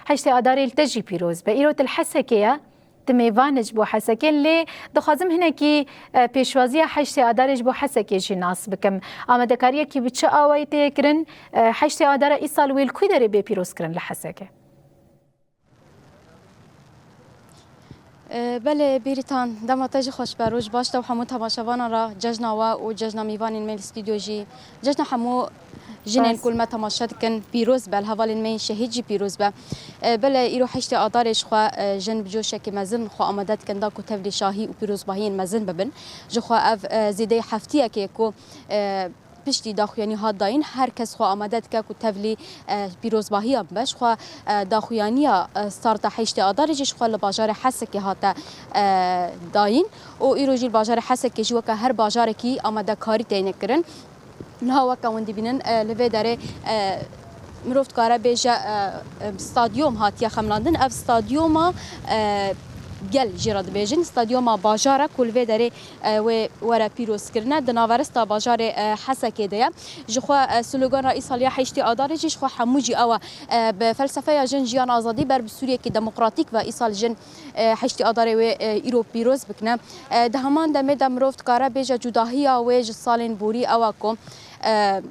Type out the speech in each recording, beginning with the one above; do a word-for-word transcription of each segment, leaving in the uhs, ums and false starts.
Heştê Adarê li te jî pîroz be. Îro tu li Hesekê ye, tu mêvan ji bo Hesekê, lê dixwazim hinekî, e, pêşwaziya Heştê Adarê ji bo Hesekê jî nas bikim. Amadekariyekî bi çi awayî tê kirin? E, Heştê Adara îsal wê li ku derê bê pîrozkirin li Hesekê? E, belê, Bêrîtan, dema te jî xweş be, roj baş te û hemû temaşevanan re cejna we û cejna mêvanên me li stûdyo jî, cejna hemû jinên ku li me temaşe dikin pîroz be, li hevalên me yên şehîd jî pîroz be. E, belê, îro heştê Adarê ji xwe, e, jin bi coşekî mezin xwe amade dikin da ku tevlî şahî û pîrozbahiyên mezin bibin. Ji xwe ev, e, zêdeyî heftiyekê ku, e, piştî daxuyanî hat dayîn, her kes xwe amade dike ku tevlî, e, pîrozbahiya bibe. Ji xwe, e, daxuyaniya, e, starta heştê Adarê jî ji xwe li bajarê Hesekê hate, e, dayîn û îro jî li bajarê Hesekê jî weke her bajarekî amadekarî têne kirin. Niha weke hûn dibînin, e, li vê derê, e, mirov dikare bêje, e, e, stadyom hatiye xemlandin. Ev stadyoma, e, gel jê re dibêjin, stadyoma bajar e ku li vê derê, e, wê were pîrozkirine. Di naverista bajarê, e, Hesekê de ye. Ji xwe, e, slogana îsal ya heştê Adarê jî ji xwe hemû jî ew e, e, bi felsefeya jin, jiyan, azadî, ber bi Sûriyekî demokratîk ve îsal jin, e, heştê Adarê wê, e, îro pîroz bikine. E, di heman demê de mirov dikare bêje cudahiya wê ji salên borî ew e ku, e,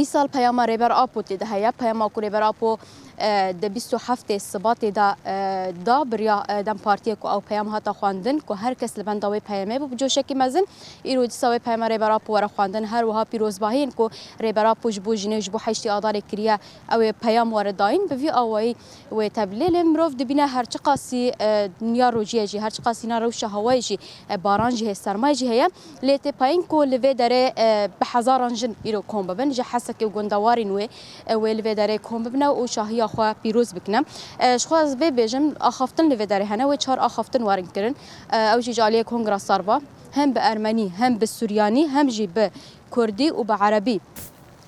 îsal peyama Rêber Apo tê de heye. Peyama ku Rêber Apo, e, di bîst û heftê Sibatê de, e, da biriya, e, DEM Partiyê ku ew peyam hate xwendin ku her kes li benda wê peyamê bû bi coşekî mezin. Îro dîsa wê peyama Rêber Apo were xwendin. Her wiha pîrozbahiyên ku Rêber Apo ji bo jinê, ji bo heştê Adarê kiriye, ew ê peyam were dayîn. Bi vî awayî wê tevlê lê mirov dibîne her çiqasî, e, dinya rojiyê jî, her çiqasî na rewşa hewayê jî, e, baran jî heye, sermayê jî heye. Lê tê payîn ku li vê derê, e, bi hezaran jin îro kom bibin, ji Hesekê û gundewarên wê, e, wê li vê derê kom bibine û şahiya xwe pîroz bikine. E, ji xwe ez vê bêjim, axaftin li vê derê hene, wê çar axaftin werin kirin. E, ew jî ji aliyê Kongra Star ve, hem bi ermenî, hem bi suryanî, hem jî bi kurdî û bi erebî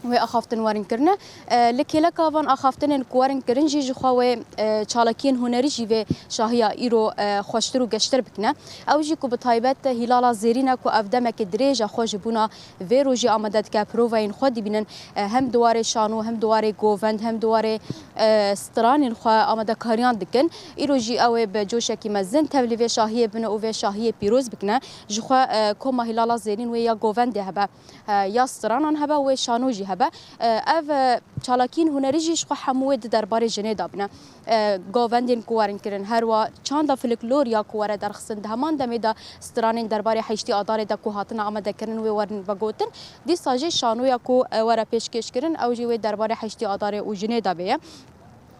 wê axaftin werin kirine. E, li kêleka van axaftinên ku werin kirin jî ji xwe wê, e, çalakiyên hunerî jî vê şahiya îro, e, xweştir û geştir bikine. Ew jî ku bi taybet Hîlala Zêrîn e ku ev demekê dirêj e xwe ji bûna vê rojê amade dike, provayên xwe dibînin, e, hem di warê şano, hem di warê govend, hem di warê, e, stranên xwe amadekariyan dikin. Îro jî ew ê bi coşekî mezin tevlî vê şahiyê bine û vê şahiyê pîroz bikine. Ji xwe, e, koma Hîlala Zêrîn wê ya govendê hebe, e, ya stranan hebe, wê şano jî hebe. E, ev, e, çalakiyên hunerî jî ji xwe hemû wê di derbarê jinê de bine. E, govendên ku werin kirin, herwa çanda folklor ya ku were derxistin, di heman demê de stranên derbarê heştê Adarê de ku hatine amadekirin wê werin vegotin. Dîsa jî şanoya ku, e, were pêşkêş kirin, ew jî wê derbarê heştê Adarê û jinê de bêye.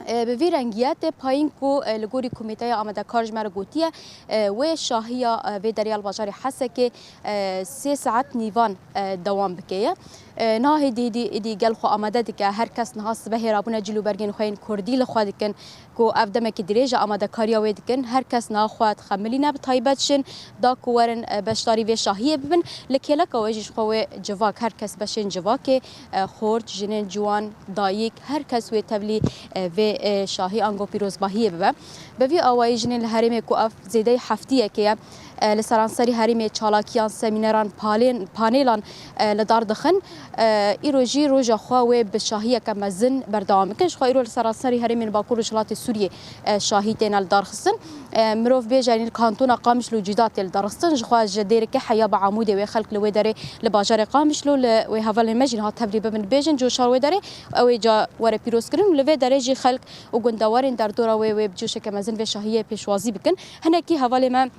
E, bi vî rengî ye, tê payîn ku, e, li gorî komîteya amadekar ji me re gotiye, e, wê şahiya, e, vê derê ya li bajarê Hesekê, e, sê saet nîvan, e, dewam bike ye. E, niha hêdî hêdî êdî gel xwe amade dike. Her kes niha sibehê rabûne cîl û bergên xwe yên kurdî li xwe dikin ku ev demekî dirêj e amadekariya wê dikin. Her kes niha xwe dixemilîne, bi taybet jin da ku werin, e, beşdarî vê şahiyê bibin. Li kêleka wê jî ji xwe wê civak, her kes beşên civakê, e, xort, jinên ciwan, dayik, her kes wê tevlî, e, vê, e, şahî ango pîrozbahiyê bibe. Bi vî awayî jinên li herêmê ku ev zêdeyî heftiyekê ye, e, li seranserî herêmê çalakiyan, semîneran, palên, panêlan, e, li dar dixin. E, îro jî roja xwe wê bi şahiyeke mezin berdewam bikin. Ji xwe îro li seranserî herêmên Bakur Rojhilatê Sûriyê, e, şahî têne li dar xistin. E, mirov bêje, yanî li kantona Qamişlo cîda tê li dar xistin. Ji xwe ji Dêrike heya bi Amûdê wê xelk li wê derê li bajarê Qamişlo li wê hevalên me jî niha tevlî bibin bêjin coşa wê derê. Ew ê ca were pîrozkirin û li vê derê jî xelk û gundewarên derdora wê wê bi coşeke mezin vê şahiyê pêşwazî bikin. Hinekî hevalê me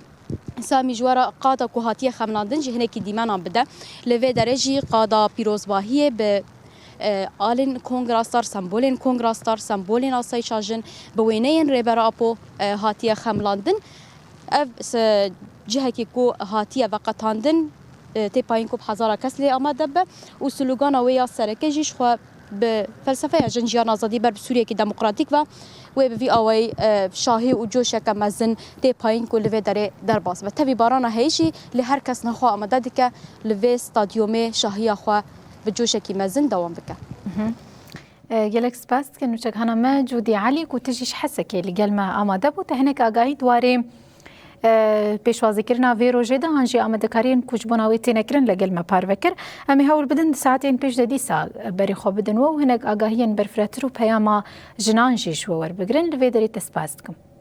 Samî ji we re qada ku hatiye xemlandin jî hinekî dîmenan bide. Li vê derê jî qada pîrozbahiyê bi, e, alên Kongra Star, sembolên Kongra Star, sembolên asayîşa jin, bi wêneyên Rêber Apo, e, hatiye xemlandin. Ev se-, cihekî ku hatiye veqetandin, e, tê payîn ku bi hezara kes lê amade be û slogana wê ya sereke jî ji xwe bi felsefeya jin, jiyan, azadî, ber bi Sûriyekî demokratîk ve wê bi vî awayî, e, şahî û coşeke mezin tê payîn ku li vê derê derbas be. Tevî barana heyî jî lê her kes niha xwe amade dike li vê stadyomê şahiya xwe bi coşekî mezin dewam bike. Mhm. E, gelek spas dikin nûçekhana me Cûdî Elî ku tu jî ji Hesekê li gel me amade bû. Te hinek agahî di warê Pêşwazîkirina vê rojê de an jî amadekariyên ku ji bona wê têne kirin li gel me parve kir. Em ê hewl bidin di saetên pêş de dîsa berê xwe bidin we û hinek agahiyên berfirehtir û peyama jinan jî ji we werbigirin. Li vê derê te spas dikim.